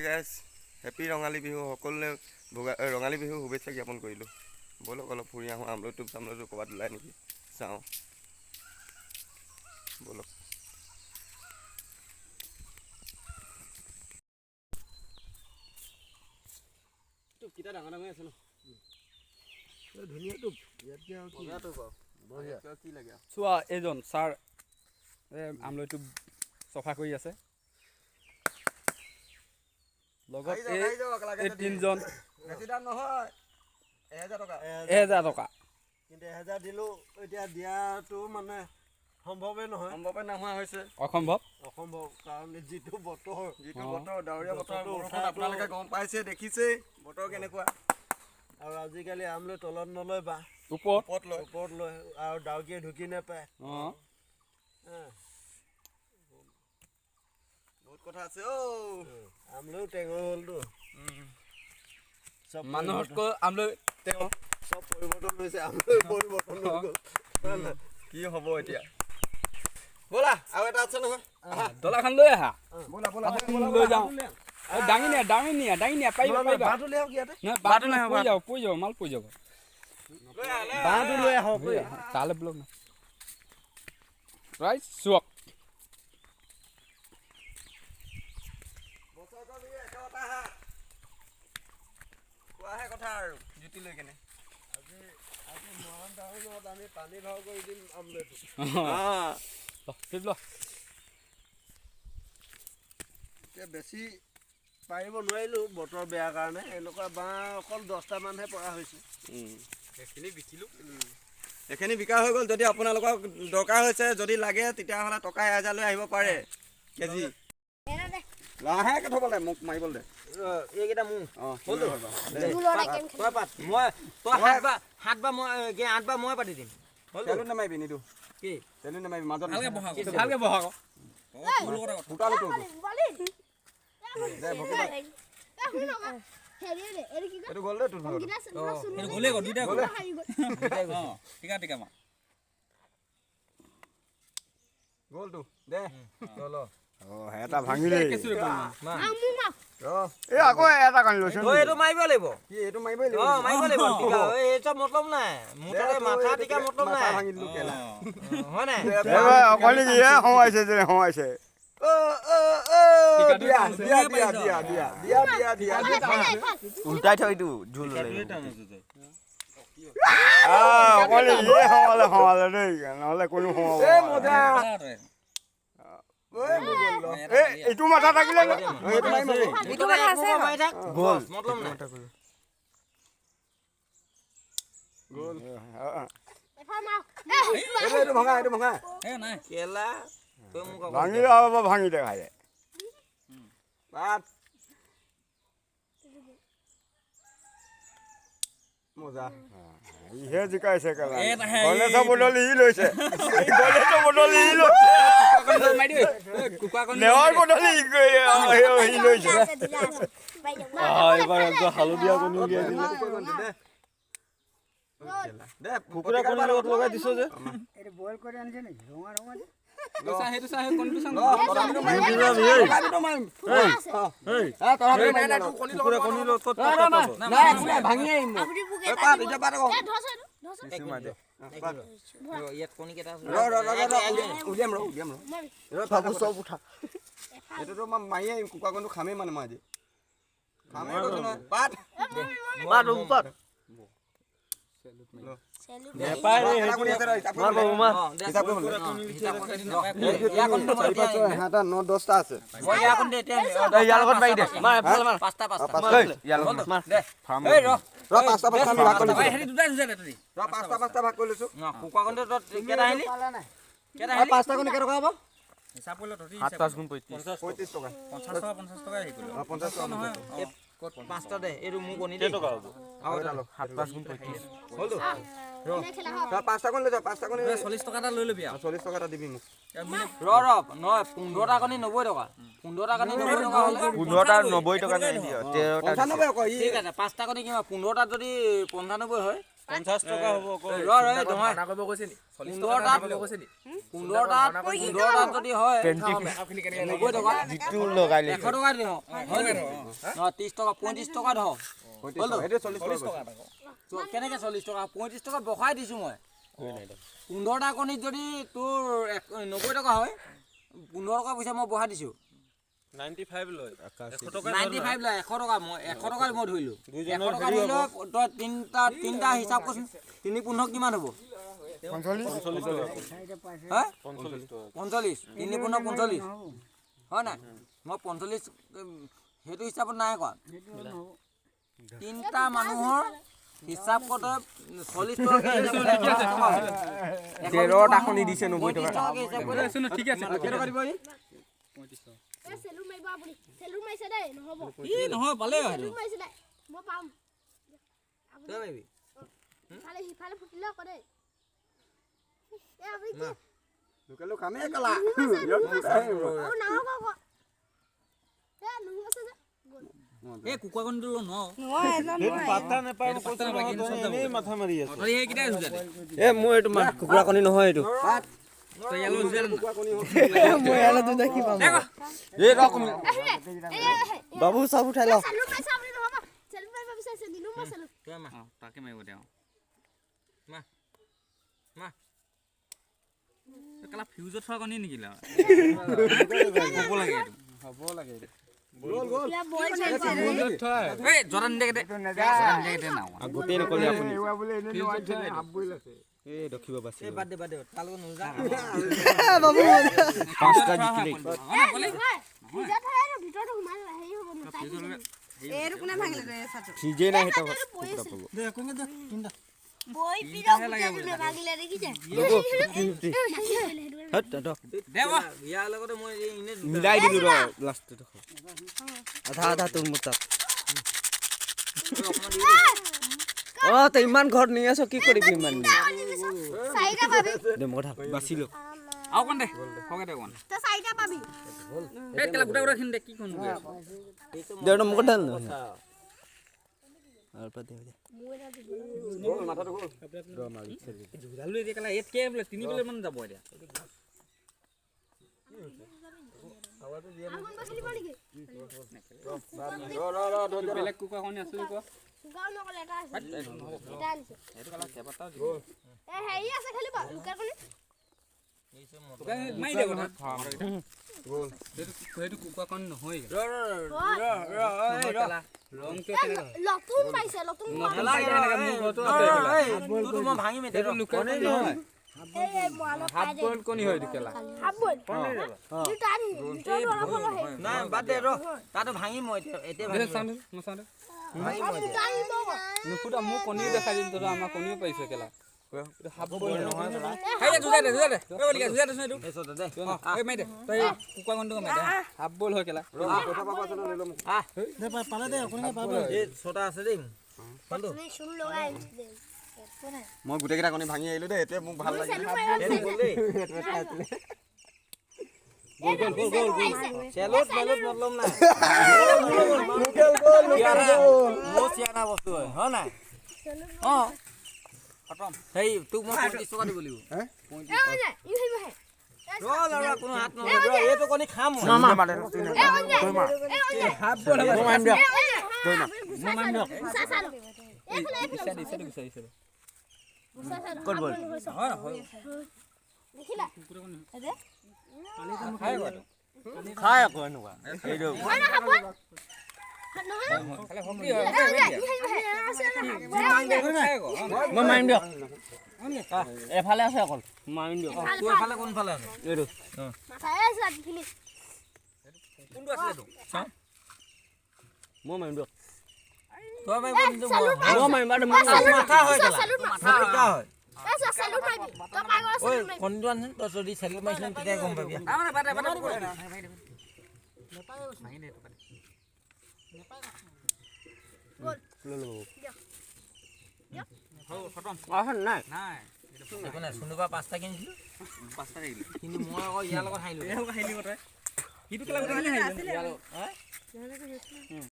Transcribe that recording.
Guys, happy Rongali Bihu. সকলোৱে ৰঙালী বিহু শুভেচ্ছা জ্ঞাপন কৰিলোঁ। ব'লক, অলপ ফুৰি আহোঁ। আমলৈ টোপ চামলৈ টোপ ক'ৰবাত ওলাই নেকি চাওঁ ব'লক। টোপকেইটা ডাঙৰ ডাঙৰ আছে ন? ধুনীয়া টোপ, ইয়াতকৈ আৰু কি? বঢ়িয়া। কি লাগে? চোৱা, এইজন ছাৰ এই আমলৰিটো চফা কৰি আছে, লগত এই তিনিজন। বেছি দাম নহয়, 1000 টকা। 1000 টকা। কিন্তু 1000 দিলেও এতিয়া দিয়াটো মানে সম্ভৱেই নহয়। সম্ভৱে নোহোৱা হৈছে। অসম্ভৱ। অসম্ভৱ, কাৰণ যিটো বতৰ। যিটো বতৰ, ডাৱৰীয়া বতৰ, বতৰটো বৰষুণ। আপোনালোকে গম পাইছে, দেখিছেই বতৰ কেনেকুৱা। আৰু আজিকালি আমলৈ তলত নলয় বাঁহ। ওপৰত। ওপৰত লয়। ওপৰত লয় আৰু ডাউকিয়ে ঢুকি নাপায়। বহুত কথা আছে অ'। আমলৈও টেঙৰ হ'লতো চব। মানুহতকৈ আমলৈ তেওঁ। চব পৰিৱৰ্তন হৈছে, আমলৈ পৰিৱৰ্তন হৈ গ'ল, হয় নাই? কি হ'ব এতিয়া? ব'লা, আৰু এটা আছে নহয়। ডলাখন লৈ আহা। ব'লা ব'লা। লৈ যাওঁ। এই দাঙি নিয়া, দাঙি নিয়া, দাঙি নিয়া। পাৰিবা, পাৰিবা। বাঁহটো লৈ আহক ইয়াতে। নহয়, বাঁহটো পৰি যাব, পৰি যাব, মাল পৰি যাব। লৈ আহ, লৈ আহ। বাঁহটো লৈ আহক ঐ। তালৈ বলক না। ৰাইজ চোৱক। বছৰেকৰ বিহু একেটা হাত কোৱাহে কথা আৰু জুতি লৈ কেনে। আজি মৰাণ টাউনত আমি পানী ভাও কৰি দিম আমলৈটো। ল। এতিয়া বেছি পাৰিব নোৱাৰিলোঁ বতৰ বেয়া কাৰণে। এনেকুৱা বাঁহ অকল 10টামানহে পৰা হৈছে। সেইখিনি বিকিলোঁ। এইখিনি বিকা হৈ গ'ল। যদি আপোনালোকক দৰকাৰ হৈছে, যদি লাগে, তেতিয়াহ'লে টকা 1000 লৈ আহিব পাৰে কেজি। লাহেকৈ থ'ব লাগে, মোক মাৰিবলৈ দে। এইকেইটা মোৰ। অঁ। হ'লতো? দে। তই পাত, মই তই সাত বাৰ, সাত বাৰ মই কি আঠবাৰ মই পাতি দিম। হ'লতো? তেলো নামাৰিবি, নিদো। কি? তেলো নামাৰিবি মাজত। ভালকে বহা আকৌ। ফুটালো তোৰটো। দে, ভকি দে। এইটো গ'ল দে তোৰ ভাগৰটো। গ'লেই গ'ল, দুইটাই গ'ল। টিকা টিকা মাৰ। গ'লটো দে। ল। এটা ভাঙিলেই। ৰ। এই আকৌ এটা কানি লৈছে। তই এইটো মাৰিব লাগিব। কি, এইটো মাৰিবই লাগিব? অ, মাৰিব লাগিব। টিকা এই চব মতলব নাই মোৰ। দে, তাতে তোৰ মাথা এইটো টিকা মতলব মাথা নাই। ভাঙি দিলো কেলা। হয় নাই? এইবাৰ অকলে ইয়ে সোমাইছে যে সোমাইছে। অ অ অ, দিয়া দিয়া দিয়া দিয়া দিয়া দিয়া দিয়া দিয়া দিয়া। উল্টাই থৈ এইটো ঝোল ওলাই। অকলে ইয়ে সোমালে, সোমালে দেই, নহ'লে কোনো সোমাব এই নোৱাৰে। মজা ঐ, মোৰ গ'ল ল। এই এইটো মাথা থাকিলে ন? এইটো মাৰিম আকৌ। এইটো মাথা আছে, মাৰি থাক। গ'ল। মতলব নাই। গ'ল। এইটো ভঙা, এইটো ভঙা। কেলা তই মোক আকৌ ভাঙি যাব, ভাঙি দেখাই যায়। পাত মজা। ইহে জিকাইছে কেলা। গণেশৰ বদলি ই লৈছে, গণেশৰ বদলি ই লৈছে, নেৱাৰ বদলি ই লৈছে। এইবাৰ একদম হালধীয়া কণী উলিয়াই দিলে। দে দে। কুকুৰা কণীৰ লগত লগাই দিছ যে। সেইটো চা, সেই কণীটো চা। তথাপিতো মাৰিম। তথাপিতো মাৰিম। কুকুৰা কণীৰ লগত ক'ত পাব? নাই, একো নাই, ভাঙি আহিম মই। ঐ, পাত এতিয়া, পাত আকৌ। ইয়াত কণী কেইটা আছে? ৰ ৰ ৰ ৰ, উলিয়াম ৰ, উলিয়াম ৰ ৰ। পাত চব উঠা। এইটোতো মই মাৰি আহিম। কুকুৰা কণীটো খামেই, মানে মই আজি খামেই কৈছো নহয়। পাত। পাত পাত। নেপায় ৰে, এটা কণী আছে ৰ, হিচাপ কৰিব লাগিব। হিচাপ কৰিব লাগিব। 4, 5, 6, 7, 8, 9, 10টা আছে। মই ইয়াৰ কণী দে এতিয়া। ইয়াৰ লগত মাৰি দে, মাৰ এফালে মাৰ। পাঁচটা, পাঁচটা। পাঁচটা। ইয়াৰ লগত মাৰ। দে এই ৰ। ৰ, পাঁচটা পাঁচটা আমি ভাগ কৰি লৈছো। দুটাই দুটাই দে তহঁতি। ৰ, পাঁচটা পাঁচটা ভাগ কৰি লৈছো। কুকুৰা কণীটো তই কেইটা আহিলি, কেইটা আহিলি? পাঁচটা কণী কেইটকা হ'ব? হিচাপ কৰিলে তহঁতি। 7 5 গুণ 35। 35 টকা। 50 টকা, 50 টকা হেৰি কৰিলো। অ, 50 টকা। নহয়। পাঁচটা দে, এইটো মোৰ কণী দেই। টকা হ'ব? আৰু এটা ল। 7 5 গুণ 35। হ'লতো? তই পাঁচটা কণী লৈ যা, পাঁচটা কণী। 40 টকা এটা লৈ ল'বি আৰু। 40 টকা এটা দিবি মোক। ৰ ৰ, নহয়, 15টা কণী 90 টকা। 15টা কণী 90 টকা হ'লে 15টা 90 টকা নাই দিয়া, 13টা। 95 আকৌ ই। ঠিক আছে, পাঁচটা কণী কিমান? 15টাত যদি 95 হয়। 50 টকা হ'ব অকল। ৰ ৰ নহয় 15টা যদি হয় 90 টকা যিটো লগাই 100 টকা দিওঁ হয় ন 30 টকা 35 টকা ধৰ 40 টকা কেনেকে 40 টকা 35 টকা বখাই দিছো মই 15টা কণীত যদি তোৰ 90 টকা হয় 15 টকা পইচা মই বঢ়াই দিছো 95 লয় 100 টকা 95 লয় 100 টকা মই 100 টকা মই ধৰিলো 100 টকা ধৰিলো তই তিনটা হিচাপ কৰচোন 3 15 কিমান হ'ব 45 হা 45 3 15 45 হয় না মই 45 সেইটো হিচাপত নাই কোৱা তিনটা মানুহৰ হিচাপ কৰোঁতে 40 টকা তেৰটা কণী দিছে 90 টকা ঠিক আছে কেই টকা দিব ই চেলু মাৰিব আপুনি চেলু মাৰিছে দেই নহ'ব ই নহয় পালে চেলু মাৰিছে দেই মই পাম আপুনি ইফালে সিফালে ফুটিলে আকৌ দেই এ আপুনি কি লোকেলো কামে কলা আৰু নাহক আকৌ এ নুহু আছে যে এই কুকুৰা কণীটো ল নোৱাৰো পাত্তা নাপায় এনেই মাথা মাৰি আছে তই এইকেইটাই যুঁজা দে এ মোৰ এইটো কুকুৰা কণী নহয় এইটো তই ইয়ালৈ যুঁজা দে মই ইয়ালৈ যুঁজা কি পাম এই ৰ বাবু চব উঠাই ল চেলু মাৰিছে আপুনি নহ'ব চেলু মাৰিব বিচাৰিছে নিলো মই চেলু তাকে মাৰিব তেওঁ মা মা কেলা ফিউজত থোৱা কণী নেকি হ'ব লাগে এইটো হ'ব লাগে গ'ল গ'ল এই জৰা নিদিয়াকে দে জৰা নিদিয়াকে দে না গোটেই নকলি আপুনি এই দখিব বাছি এই বাদ দে বাদ দে তাৰ লগত নুযা বাবু পাঁচটা জিকিলে ভিতৰত সোমাই হেৰি হ'ব এইটো কোনে ভাঙিলে ছাটো ফ্ৰিজে নাই সেইটো দে কোনে দে তিনটা বই পিৰা গোটেই ভাঙিলে দেখিছে দে বা ইয়াৰ লগতে মই এনে মিলাই দিলো ৰ লাষ্টত আধা আধা তোৰ মোৰ তাত অ তই ইমান ঘৰত নি আছ কি কৰিবি ইমান চাৰিটা পাবি দে মই বাচিলো আৰু অকণ দে সৰহকে দে অকণ তই চাৰিটা পাবি এই কেলা গোটা গোটাখিনি দে কি কণ গৈ আছ দে মোক ঢাল নহয় আৰু পৰা দে গ'ল মাথাটো গ'ল ঝুলালো এতিয়া কেলা ইয়াত কে বোলে তিনি প্লেট মান যাব এতিয়া আৰু কোনোবা খেলিব নেকি ৰ ৰ ৰ বেলেগ কুকুৰা কণী আছে কোৱা গাঁও নকলে এটা আছে এটা আনিছে এইটো কেলা কেইবাটাও এ হেৰি আছে খেলিব লোকেল কণী মাৰি দে কথা সেইটো কুকুৰা কণী নহয় ৰ ৰ ৰ ৰ ৰ ৰংটো নতুন পাইছে নতুন তোৰতো মই ভাঙিম এতিয়া সেইটো লোকেল কণী নহয় হাফ বইল কণী হয় এইটো কেলা হাফ বইল নাই বাদ দে ৰ তাতো ভাঙিম মই এতিয়া এতিয়া ভাঙিম মই চাওঁ দে নুফুটা মোৰ কণীও দেখাই দিম তহঁতৰ আমাৰ কণীও পাৰিছে কেলা হাফ বইল নহয় এই যুঁজা দে যুঁজা দে এই বলিকা যুঁজা দেচোন এইটো দে এই মাৰি দে তই কুকুৰা কণীটো মাৰি দে হাফ বইল হয় কেলা পালে দে অকণি পাব এই ছটা আছে দেই মই গোটেইকেইটা কণী ভাঙি আহিলো দেই এতিয়া মোক ভাল লাগিল চেলোত মেলোত মতলব নাই মোৰ চিয়ানা বস্তু হয় হয় নাই অ সেই তোক মই 35 টকা দিব লাগিব ৰ ল'ৰা কোনো হাত নলয় এইটো কণী খাম মই খাই আকৌ এনেকুৱা মই মাৰিম দিয়ক এফালে আছে অকল মাৰিম দিয়ক তোৰ এফালে কোনফালে আছে এইটো কোনটো আছিলে তোৰ মই মাৰিম দিয়ক তই মাৰিব নিদিওঁ মই মাৰিম বাৰু মাথা হয় মাথা হয় ঐ কণীটো আনচোন তই যদি চেলুট মাৰিছিলি তেতিয়া গম পাবি নাই একো নাই চুনুৰ পৰা পাঁচটা কিনিছিলো পাঁচটা কিনিলো কিন্তু মই আকৌ ইয়াৰ লগত হাৰিলো হাৰিলি তই সিটো কেলা গোটেইখিনি হাৰিলি।